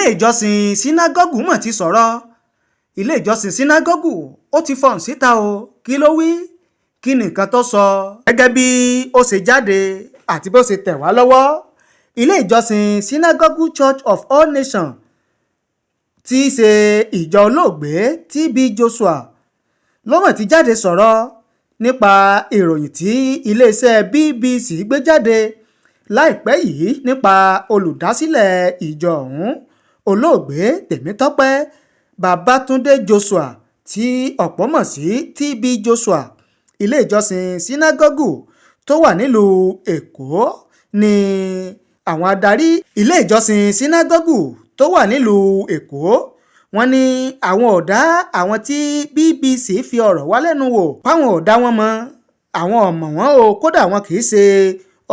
Ilé ìjọsìn Sínágọ́gù mọ̀ ti sọ̀rọ̀. Ilé ìjọsìn Sínágọ́gù ó ti fọhùn síta o. Kí ló wí? Kí ni nǹkan tó sọ? Gẹ́gẹ́ bí ó ṣe jáde àti bó ṣe tẹ̀ wá lọ́wọ́, ilé ìjọsìn Synagogue Church of All Nations, tí í ṣe ìjọ olóògbé TB Joshua, ló mọ̀ ti jáde sọ̀rọ̀ nípa ìròyìn tí iléeṣẹ́ BBC gbé jáde láìpẹ́ yìí nípa olùdásílẹ̀ ìjọ ọ̀hún, Olóògbé Tèmítọ́pẹ́ Babátúndé Joshua, tí ọ̀pọ̀ mọ̀ sí TB Joshua. Ilé ìjọsìn Sínágọ́gù tó wà nílùú Èkó ní àwọn adarí ilé ìjọsìn Sínágọ́gù tó wà nílùú Èkó, wọ́n ní àwọn ò dá àwọn tí BBC fi ọ̀rọ̀ wá lẹ́nu wò páwọn ò dá wọn mọ̀, àwọn ò mọ̀ wọ́n o. Kódà wọn kì í ṣe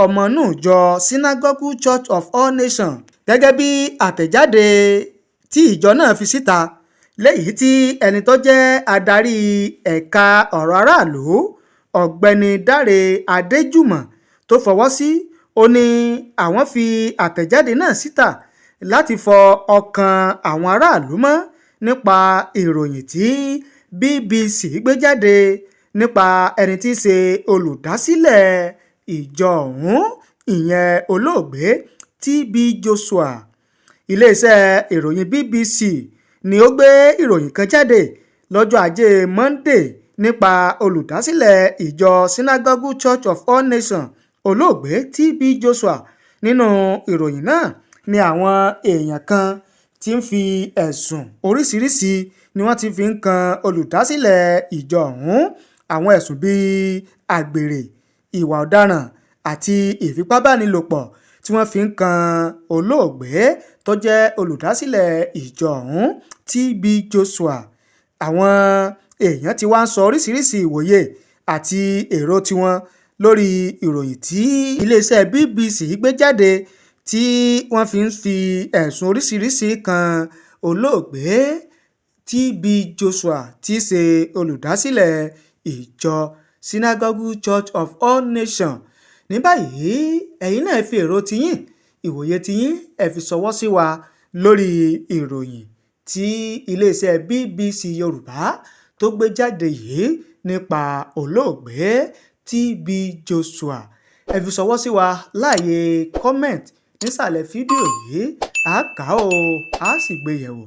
ọmọ inú ìjọ Synagogue Church of All Nations. Gẹ́gẹ́ bí àtẹ̀jáde tí ìjọ náà fi síta, léyìí tí ẹni tó jẹ́ adarí ẹ̀ka ọ̀rọ̀ aráàlú, Ọ̀gbẹ́ni Dáre Adéjùmọ̀, tó fọwọ́ sí, ó ní àwọn fi àtẹ̀jáde náà síta láti fọ ọkàn àwọn aráàlú mọ́ nípa ìròyìn tí BBC gbé jáde nípa ẹni tí í ṣe olùdásílẹ̀ ìjọ ọ̀hún, ìyẹn Olóògbé TB Joshua. Iléeṣẹ́ ìròyìn BBC ni ó gbé ìròyìn kan jáde lọ́jọ́ Ajé Monde nípa olùdásílẹ̀ ìjọ Synagogue Church of All Nations, Olóògbé TB Joshua. Nínú ìròyìn náà ni àwọn èèyàn kan ti ń fi ẹ̀sùn oríṣiríṣiì ni wọ́n ti fi ń kan olùdásílẹ̀ ìjọ ọ̀hún, àwọn ẹ̀sùn bíi àgbèrè, ìwà ọ̀daràn àti ìfipábánilòpọ̀ tí wọ́n fi ń kan olóògbé tó jẹ́ olùdásílẹ̀ ìjọ ọ̀hún, TB Joshua. Àwọn èèyàn tí wàá ń sọ oríṣiríṣi ìwòye àti èrò tiwọn lórí ìròyìn tí iléeṣẹ́ BBC gbé jáde tí wọ́n fi ń fi ẹ̀sùn oríṣiríṣi kan olóògbé TB Joshua, tí í ṣe olùdásílẹ̀ ìjọ Synagogue Church of All Nations. Ní báyìí, ẹ̀yin náà fi èrò tiyín, ìwòye tiyín, ẹ fi ṣọwọ́ sí wa lórí ìròyìn tí iléeṣẹ́ BBC Yorùbá tó gbé jáde yìí nípa olóògbé TB Joshua. Ẹ fi ṣọwọ́ sí wa láàyè comment nísàlẹ̀ fídíò yìí. A kà ó, a sì gbé yẹ̀wò.